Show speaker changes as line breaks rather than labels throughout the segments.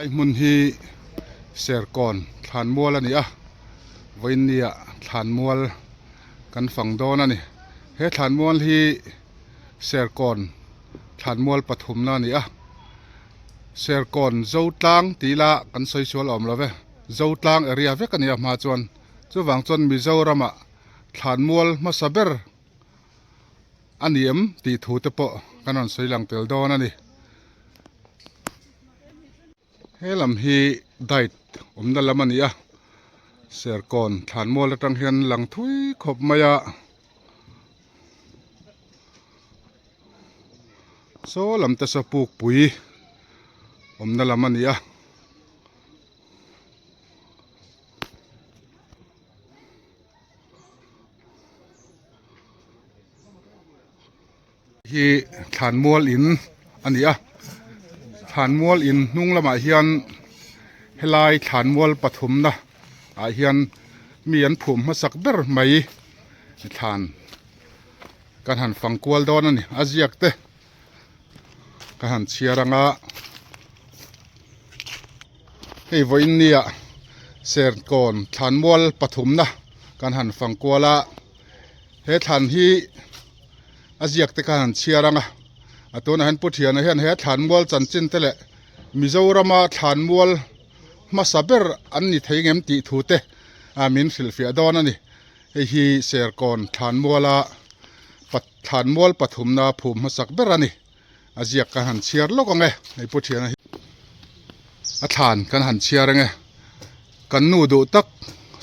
Helai hmun hi Serkawn thlanmual a ni a, vawiinnia thlanmual kan fang dawn a ni. He thlanmual hi Serkawn thlanmual pathumna a ni a, Serkawn Zotlang tih ila kan sawi sual awm lo ve, Zotlang area vek a ni a hma chuan chuvang chuan Mizoramah thlanmual hmasa ber a ni em tih thu te pawh kan rawn sawi lang tel dawn a ni. He lam hi diet awmna lam a ni a, Serkawn thlanmual atang hian lang thui khawp mai a, saw lam te saw pukpui awmna lam a ni a. Hi thlanmual in a ni a thlanmual in hnung lamah hian helai thlanmual pathumna ah hian mi an phum hmasak ber mai thlan kan han fang kual dawn a ni a ziak te. Ka han chhiar ang a, hei vawiin nia Serkawn thlanmual pathumna kan han fang kual a, he thlan hi a ziak te kha han chhiar ang a, a tunah hian Pu Thiana hian he thlanmual chanchin te leh Mizorama thlanmual hmasa ber an ni thei ngem tih thu te min hrilhfiah dawn a ni. Hei hi Serkawn thlanmuala Thlanmual pathumna phum hmasak ber a ni. A ziak kan han chhiar lawk ang e, hei Pu Thiana hi a thlan kan han chhiar ang e. Kan nu duh tak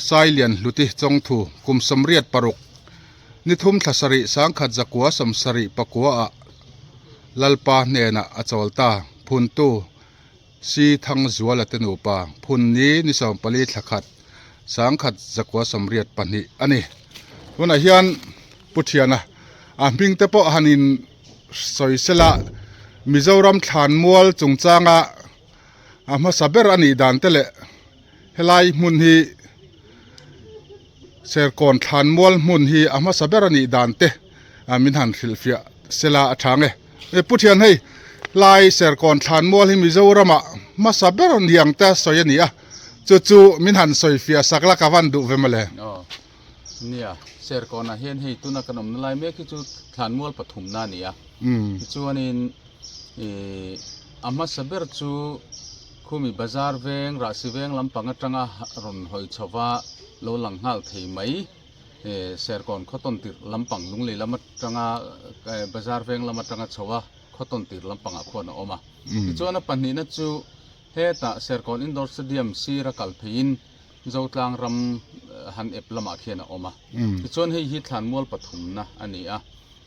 Sailian Hluti Chawngthu kum 86 ni thum thla sarih sangkhat zakua 70 pakua ah Lalpa hnenah a chawl ta. Phuntu Si Thangzuala te nupa phun ni ni 14 thla khat 1982 a ni. Tunah hian Pu Thiana a hming te pawh han in sawi sela Mizoram thlanmual chungchanga a hmasa ber a nih dan te leh helai hmun hi Serkawn thlanmual hmun hi a hmasa ber a nih dan te min han hrilhfiah sela a tha nge. Pu Thian hei lai Serkawn thlanmual hi Mizoramah hmasa ber niang te sawi a ni a, chu chu min han sawifiah sak la ka van duh ve mawle.
Aw nia, Serkawnah hian hei tuna kan awmna lai mek hi chu thlanmual pathumna a ni a, tichuanin ih a hmasa ber chu khumi bazar veng Rahsi veng lampang atanga rawn hawi chho va lo lang nghal thei mai. Serkawn khaw tawn tirh lampang Lunglei lam atanga bazar veng lam atanga chho a khaw tawn tirh lampangah khuan a awm a. Tichuan a pahnihna chu hetah Serkawn Indoor Stadium sira kal pheiin Zotlang ram han ep lamah khian a awm a. Tichuan hei hi thlanmual pathumna a ni a.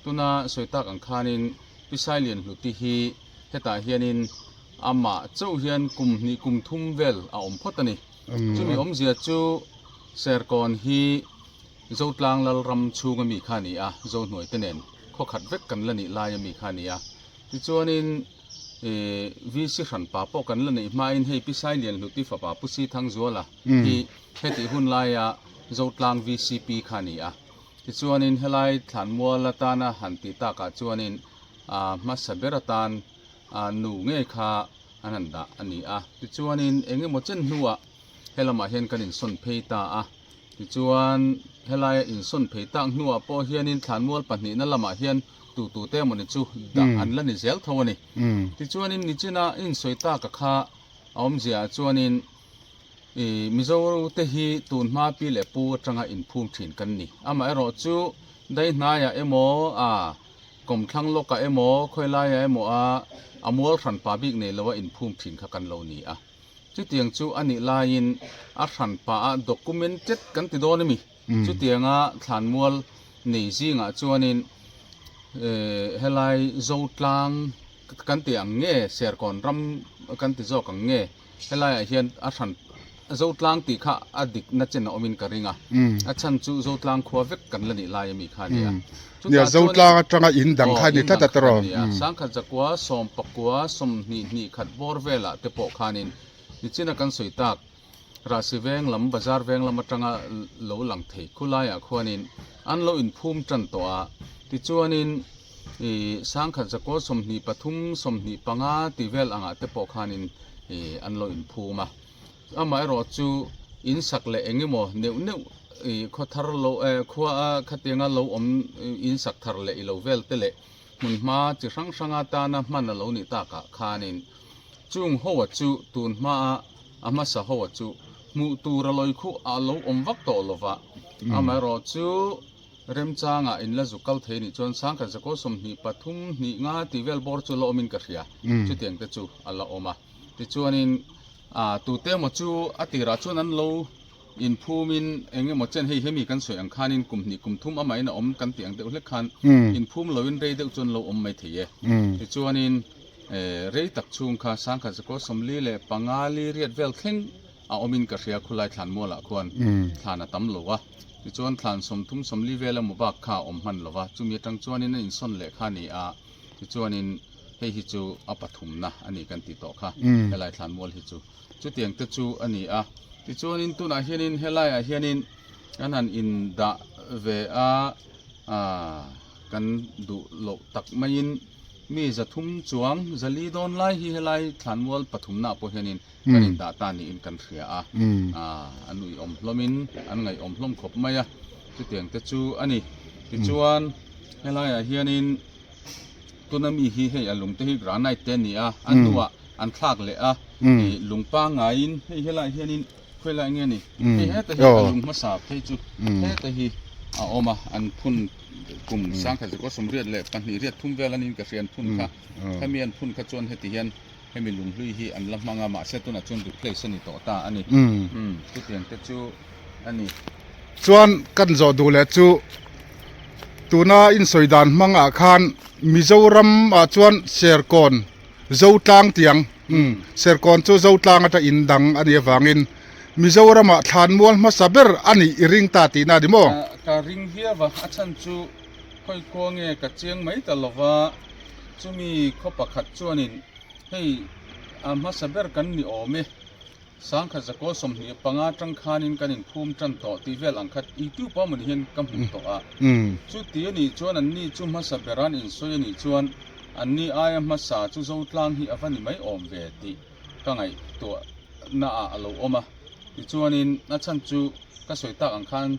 Tuna sawi tak ang khanin Pi Sailianhluti hi hetah hianin amah chauh hian kum hnih kum thum vel a awm phawt a ni. Chumi awmzia chu Serkawn hi Zotlang Lalram chhunga mi kha a ni a, Zohnuai te nen khaw khat vek kan la nih laia mi kha a ni a. Tichuanin ih VC hranpa pawh kan la neih hmain hei Pi Sailianhluti fapa Pu Sithangzuala hi hetih hun laia Zotlang VCP kha a ni a. Tichuanin helai thlanmual atana han tih takah chuanin a hmasa ber atan a nu ngei kha an han dah a ni a. Tichuanin eng emaw chen hnuah helamah hian kan insawn phei ta a. Tichuan helaia insawn phei tak hnuah pawh hianin thlanmual pahnihna lamah hian tu tute emawni chu dah an la ni zel tho a ni. Tichuanin nichina insawi taka kha a awmziaah chuanin ih Mizo te hi tun hma pi leh pu atanga inphum thin kan ni. Amaherawh chu daihnaiah emaw a Kawmthlang lawkah emaw, khawilaiah emaw a a mual hranpa bik nei loa inphum thin kha kan lo ni a. Chutiang chu a nih laiin a hranpa a documented kan ti dawn a mi? Chutianga thlanmual nei zingah chuanin helai Zotlang kan ti ang nge, Serkawn ram kan ti zawk ang nge? Helaiah hian a hran Zotlang tih kha a dikna chen a awmin ka ring a, a chhan chu Zotlang khua vek kan la nih lai ami kha a ni a.
Nia, Zotlang atanga in dang kha a ni tlat a tawrh.
Aw, in dang kha a ni a. Sangkhat zakua sawm pakua 20 hnih khat bawr velah te pawh khanin nichina kan sawi tak Rahsi veng lam bazar veng lam atanga lo lang thei khulaiah khuanin an lo inphum tan tawh a, tichuanin ih sangkhat zakua 23 25 tih vel angah te pawh khanin. ih an lo inphum a. Amaherawh chu in sak leh eng emaw neuh neuh ih khaw thar lo eh khua a khatianga lo awm in sak thar leh i lo vel te leh hmun hma chi hrang hrang atana hman a lo nih takah khanin chung ho a chu tun hma a a hmasa ho a chu hmuh tur a lawi khu a lo awm vak tawh lova amaherawh chu Remchangah in la zuk kal thei nih chuan sangkhat zakaw 23 hnih nga tih vel bawr chu la awmin ka hria. Chutiang te chu a la awm a. Tichuanin tute emaw chu a tirah chuan an lo inphumin eng emaw chen hei hemi kan sawi ang khanin kum hnih kum thum amahin a awm kan tih ang deuh hlek khan inphum loin rei deuh chuan lo awm mai thei e. Tichuanin rei tak chhung kha sangkhat zakaw 45 li riat vel thleng a awmin ka hria khulai thlan mualah khuan thlan a tam lo a. Tichuan thlan 30 40 vel emaw bak kha a awm hman lo va, chumi atang chuanin a insawn leh kha a ni a, tichuanin hei hi chu a pathumna a ni kan tih tawh kha, helai thlan mual hi chu chutiang te chu a ni a. Tichuanin tunah hianin helaiah hianin kan han indah ve a, aah kan duh loh tak maiin mi 300 chuang 400 dawn lai hi helai thlan mual pathumnaah pawh hianin kan indah ta niin kan hria a, an uiawm hlawmin an ngaihawm hlawm khawp mai a, chutiang te chu a ni. Tichuan helaiah hianin tuna mi hi hei a lung te hi granite te a ni a, a hnuah an thlak leh a, ih lung pangngaiin hei helaiah hianin khawilai nge ni hei heta hi a lung hmasa phei chu heta hi a awm a, an phun kum 1982 riat thum vel anin ka hria an phun kha, khami an phun kha chuan heti hian Hemi lunghlui hi an la hmang a, mahse tunah chuan replace a ni tawh ta a ni. Umm, chutiang te chu a ni.
Chuan kan zawh duh leh chu tuna insawi dan hmangah khan Mizoram ah chuan Serkawn Zotlang tiang, umm, Serkawn chu Zotlang atang in dang a nih avangin Mizoram ah thlanmual hmasa ber a nih i ring ta tihna a ni maw?
Ka ring viau a, a chhan chu khawi khua nge ka chiang mai ta lova. Chumi khaw pakhat chuanin hei a hmasa ber kan ni awm e, 1925 atang khanin kan inphum tan tawh tih vel ang khat YouTube a mawni hian ka hmu tawh a. Chuti a nih chuan anni chu hmasa ber an insawi a nih chuan anni aia hmasa chu Zotlang hi a va ni mai awm ve tih ka ngaihtuah naah a lo awm a. Tichuanin a chhan chu ka sawi tak ang khan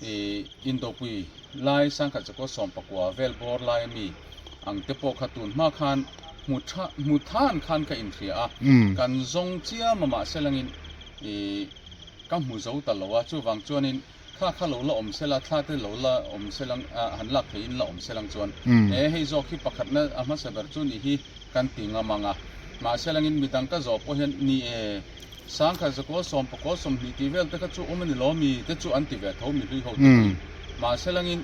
ih Indopui Lai 1919 vel bawr lai a mi ang te pawh kha tun hma khan hmu tha hmu than khan ka inhria a, kan zawng chiam a mahse langin ih ka hmu zo ta lo a, chuvang chuanin thla kha lo la awm sela thla te lo la awm selang ah han lak theihin la awm selang chuan e hei zawk hi pakhatna a hmasa ber chu nih hi kan ti ngam ang a, mahse langin midang ka zawh pawh hian ni e 1990 tih vel te kha chu awm a ni lo mi te chu an ti ve tho mi hlui ho te pawhin. Mahse langin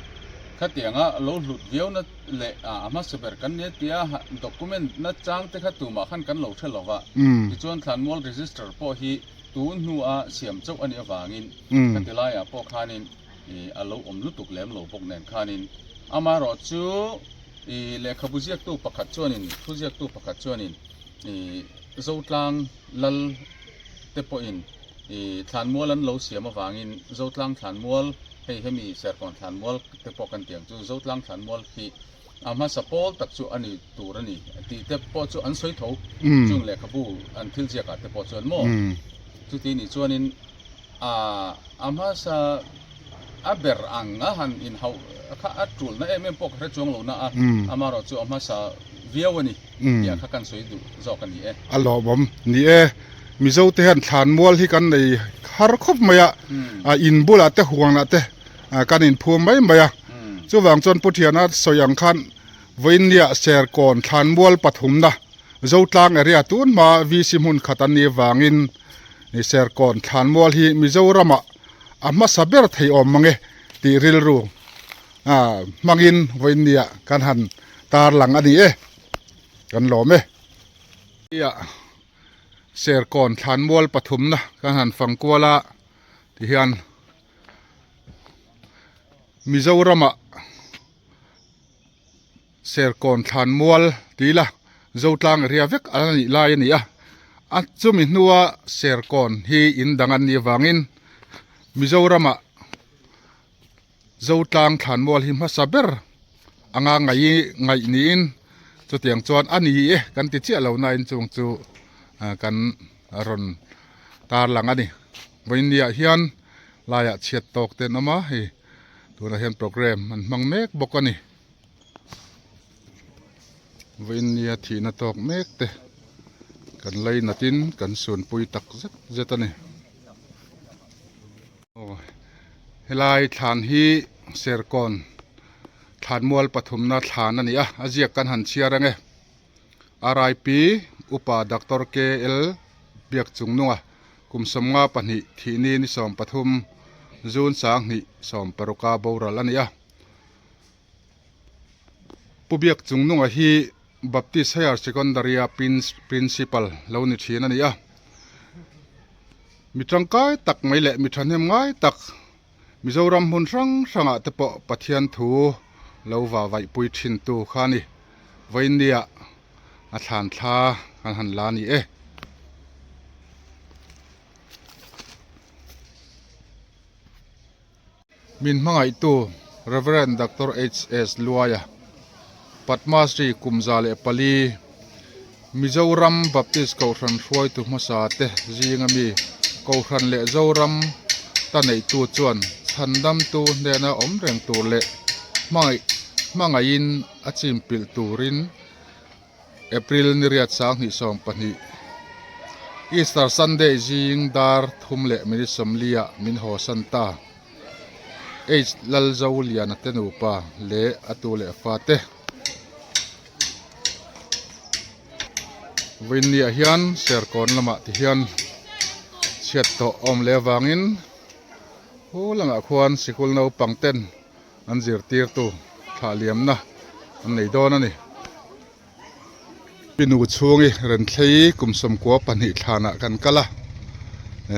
khatianga lo hlut viauna leh a hmasa ber kan nia tia document na chang te kha tumah khan kan lo hre lo va. Tichuan thlanmual register pawh hi tun hnua siam chauh a nih avangin khati laiah pawh khanin a lo awm lutuk lem lo bawk nen khanin amaherawh chu lehkhabu ziaktu pakhat chuanin thu ziaktu pakhat chuanin Zotlang lal te pawhin thlanmual an lo siam avangin Zotlang thlanmual hei hemi Serkawn thlanmual te pawh kan tih ang chu Zotlang thlanmual khi a hmasa pawl tak chu a ni tur a ni tih te pawh chu an sawi tho chung lehkhabu an thil ziakah te pawh chuan maw chuti nih chuanin a hmasa a ber ang a han inhauh kha a tulna em em pawh ka hre chuang lo na a amaherawhchu a hmasa viau a ni. tih kha kan sawi duh zawk a ni e.
A lawmawm ni e. Mizo te hian thlanmual hi kan nei har khawp mai a, in bulah te huanah te kan inphum mai mai a. Chuvang chuan Pu Thiana sawi ang khan vawiinnia Serkawn thlanmual pathumna Zotlang area tun hma VC hmun khat an nih vangin Serkawn thlanmual hi Mizoramah a hmasa ber thei awm mang e tih rilru hmangin vawiinnia kan han tar lang a ni e kan lawm e ia serkawn thlanmual pathumna kan han fang kual a tihian Mizoramah Serkawn thlanmual ti ila Zotlang area vek a nih lai a ni a a chumi hnua Serkawn hi in dang an nih avangin Mizoramah Zotlang thlanmual hi hmasa ber anga ngaih ngaih niin chutiang chuan a ni e kan ti chiah lo nain chung chu. kan rawn tarlang a ni. Vawiinniah hian laiah chhiat tawk te an awm a, hei tunah hian program an hmang mek bawk a ni. Vawiinnia thihna tawk mek te kan lainatin kan sunpui tak zet zet a ni. Aw helai thlan hi Serkawn thlanmual pathumna thlan a ni a, a ziak kan han chhiar ange. RIP Upa Doctor KL Biakchungnunga kum 52 thihni ni 13 June 2016 a boral a ni a. Pu Biakchungnunga hi Baptist Higher Secondary a Principal lo ni thin a ni a. Mi tangkai tak mai leh mi thahnem ngai tak Mizoram hmun hrang hrangah te pawh Pathian thu lo va vaihpui thin tu kha a ni. Vawiinniah a thlan thla kan han la a ni e. Min hmangaihtu Rev. Doctor HS Luaia, Padma Shri 104, Mizoram Baptist Kohhran hruaitu hmasa te zinga mi Kohhran leh Zoram ta neihtu chuan chhandamtu hnena awm reng tur leh hmangaihin a chimpilh turin April ni riat 2020, Easter Sunday zing dar thum leh minute 40 ah min haw san ta. H Lalzoliana te nupa leh a tu leh fa te. Vawiinniah hian Serkawn lamah ti hian chhiat tawh a awm leh avangin hu lamah khuan sikul naupang ten an zirtirtu thlah liamna an nei dawn a ni. Pinu chhungi Renthlei kum 92 thlanah kan kal a,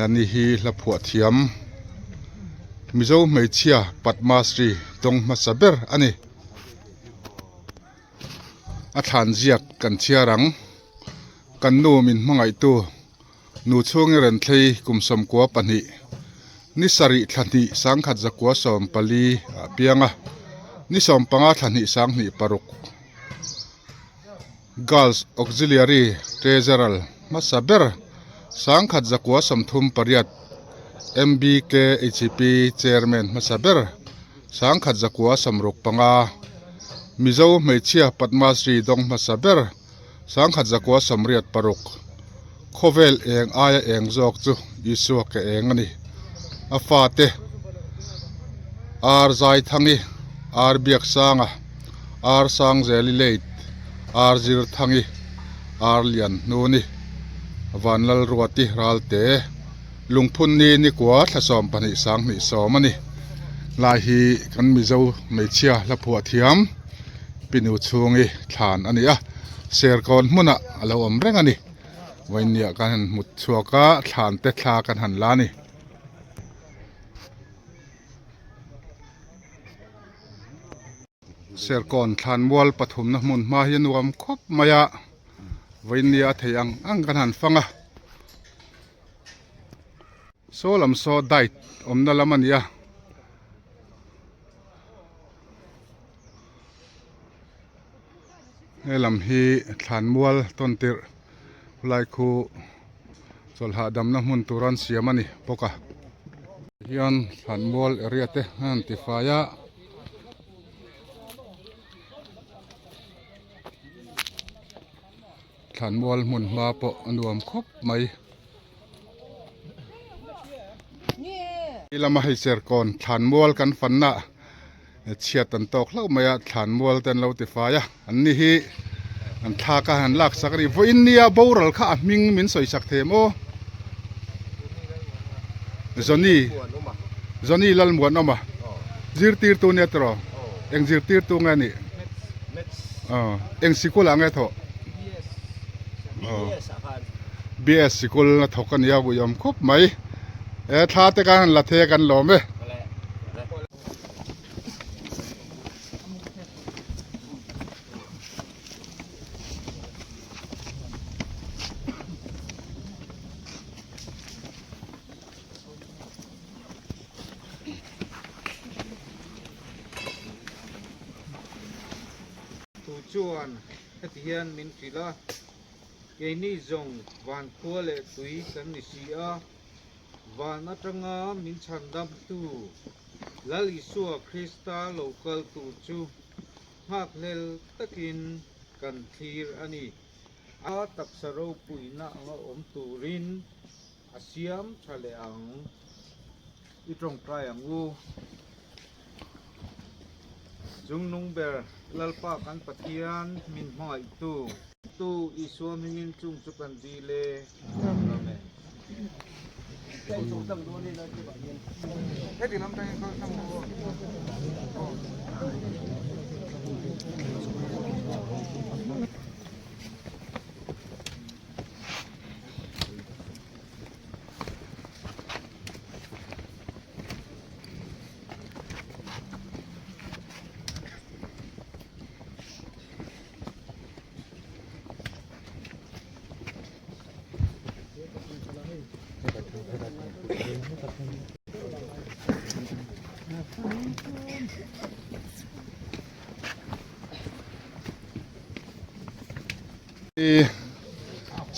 ani hi hla phuah thiam Mizo hmeichhia Padma Shri dawng hmasa ber a ni. A thlan ziak kan chhiar ang. Kan nu min hmangaihtu Nu chhungi Renthlei kum 92 ni sarih thla hnih 1914 ah piang a, ni 15 thla hnih 2006 Girls Auxiliary Treasurer hmasa ber 1938 MBKHP Chairman hmasa ber 1965 Mizo hmeichhia Padma Shri dawng hmasa ber 1986 Khawvel eng aia eng zawk chu Isua ke eng a ni. A fate R Zaithangi, R Biaksanga, R Sangzeli Late, R Zirthangi, R Lianhnuni, Vanlalruati Ralte, Lungphunni Nikua thla 12 2010 a ni. Lai hi kan Mizo hmeichhia hla phuah thiam Pinu chhungi thlan a ni a, Serkawn hmunah a lo awm reng a ni. Vawiinniah kan han hmut chhuak a, thlan te thla kan han la a ni. Serkawn thlanmual pathumna hmun hma hi a nuam khawp mai a, vawiinnia a thei ang ang kan han fang a. Saw lam saw diet awmna lam a ni a. He lam hi thlanmual tawn tirh lai khu chawlh hahdamna hmun tur an siam a ni bawk a hian thlanmual area te an han ti fai a. Thlanmual hmun hma pawh a nuam khawp mai. He lama hei Serkawn thlanmual kan fanna chhiat an tawk hlauh mai a, thlanmual te an lo ti fai a, an ni hi an thlak a han lak sak a ni. Vawiin nia boral kha a hming min sawi sak thei em aw? Johnny Johnny Lalmuanawma zirtirtu nia tiraw? Eng zirtirtu nge a nih? Aw eng sikul ah nge thawh? BS sikul a thawk a nia ui awm khawp mai e thla te khan han la thei a kan lawm e.
Tu chuan heti hian min hrilh a. Keini zawng van khua leh tui kan ni si a, van atanga min chhandamtu Lal Isua Krista lo kal tur chu nghakhlel takin kan thlir a ni. A taksa ropuina anga awm turin a siam tha leh ang. I tawngtai ang u. Chungnung ber Lalpa kan Pathian min hmangaihtu. Tu Isua hmingin chung chu kan dil e. Amen.
I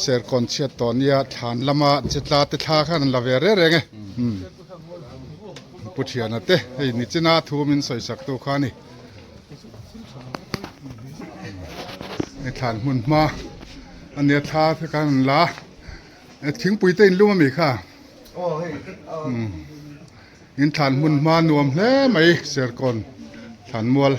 Serkawn chhiat tawh nia thlan lama che tla te thla khan an la ve reng reng e Pu Thiana te hei nichina thu min sawi sak tu kha a ni. Hei thlan hmun hma a nia thla te khan an la a thingpui te in lum a mi kha in thlan hmun hma nuam hle mai Serkawn thlan mual.